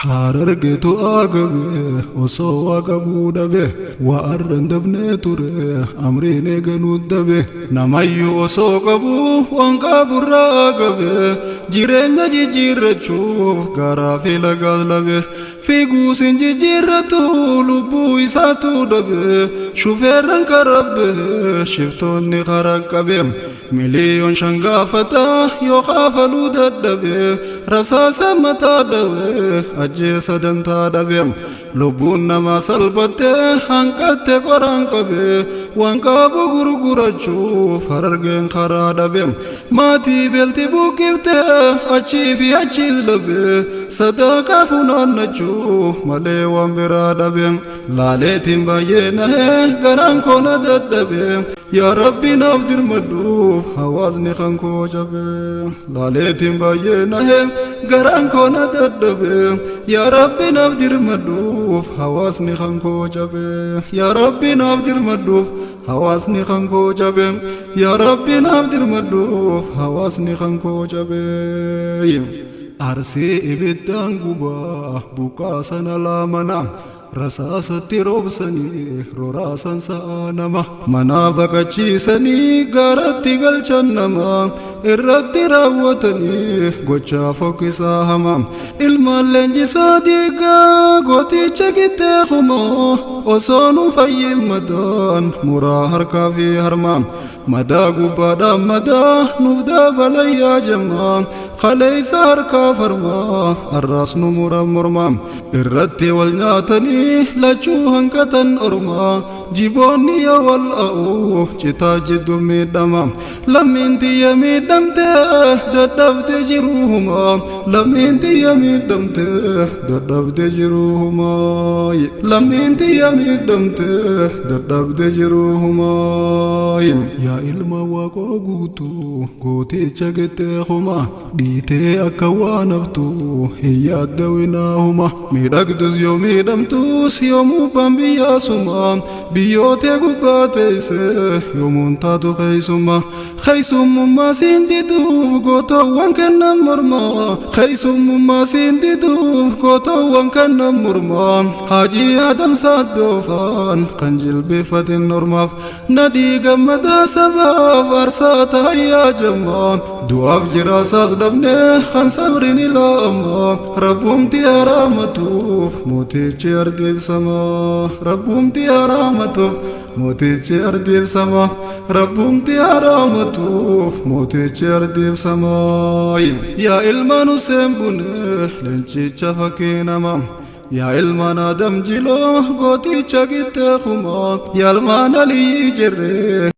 Harargeetu agabe osoo waa qabuu dhabe, waa arran dabnee ture amriin eeganuu dabe. Namayyuu osoo qabu waan qaburraa agabe, jireenya jijjiirrachuuf garaa fi lagaas labe. Fiiguus hin jijjiirratu lubbuu isaatu dhabe, shufeerran karabbe shiftoonni karaa qabe. 5 miliyoon gaafata yoo kaafaluu dadhabe, rasaasa mataa dhawe ajjeesa dantaa dhabe. Lubbuun namaa salphatte hanqatte qoraan qabe, waan qabu gurgurachuuf Harargeen karaa dhabe. Maatii beelti buqqifte achii fi achiis dhabe, sadaqaa funaannachuu malee waan biraa dhabe. Laaleetiin baay'ee nahee garaan koo na dadhabe, yaa Rabbi naaf dirmadhuuf hawaasni kan koo cabe. Laaleetiin baay'ee nahee garaan koo na dadhabe, yaa Rabbi naaf dirmadhuuf hawaasni kan koo cabe. Yaa Rabbi naaf dirmadhuuf hawaasni kan koo cabe. Yaa Rabbi naaf dirmadhuuf hawaasni kan koo cabe. Arsii ibiddaan gubaa buqqaasan alaa mana, rasaasatti roobsanii roraasan sa'aa nama, manaa baqachiisanii gaaratti galchan nama, irratti raawwatanii gochaa fokkisaa hama. Ilmaan leenjisaa diigaa gooticha qixxee kumoo, osoo nu fayyin madaan muraa harkaa fi harmaa, madaa gubbaadhaan madaa nuuf dabalayyaa jemmaa. Kaleessa harkaa farmaa arraas nu muran mormaa, irratti wal nyaatanii lachuu hanqatan ormaa. Jiboonni yoo wal a'u citaa jiddu miidhama, lammiin tiyya miidhamte dadhabde jiruhuma, lammiin tiyya miidhamte dadhabde jiruhuma, lammiin tiyya miidhamte dadhabde jiruhuma. Yaa ilma Waaqoo Guutuu gooticha qixxee kuma, dhiitee akka waan haftu hin yaaddawinaahuma. Miidhagdus yoo miidhamtus yoomuu baan biyyaasuma, biyyootee gubbaa teeyse yoomuun taatu keeysuma. Keeysumummaa siin diduuf gootawwan kennan mormaa, keeysumummaa siin diduuf gootawwan kennan mormaa. Haajii Adamsaa Doofaan kan jilbeeffatin ormaaf, nadhii gammadaa sabaaf aarsaa taayyaa jemmaa. Du'aaf jiraasaas dhabne kan sabrin ilaama, rabbumti haraamatuuf mootichi ardiibsama, rabbumti haraamatuuf mootichi ardiibsama, rabbumti haraamatuuf mootichi ardiibsama. Yaa ilmaan Huseen Bune leencicha fakkii nama, yaa ilmaan Adam Jiloo gooticha qixxee kumaa, yaa ilmaan Aliyyi jirree.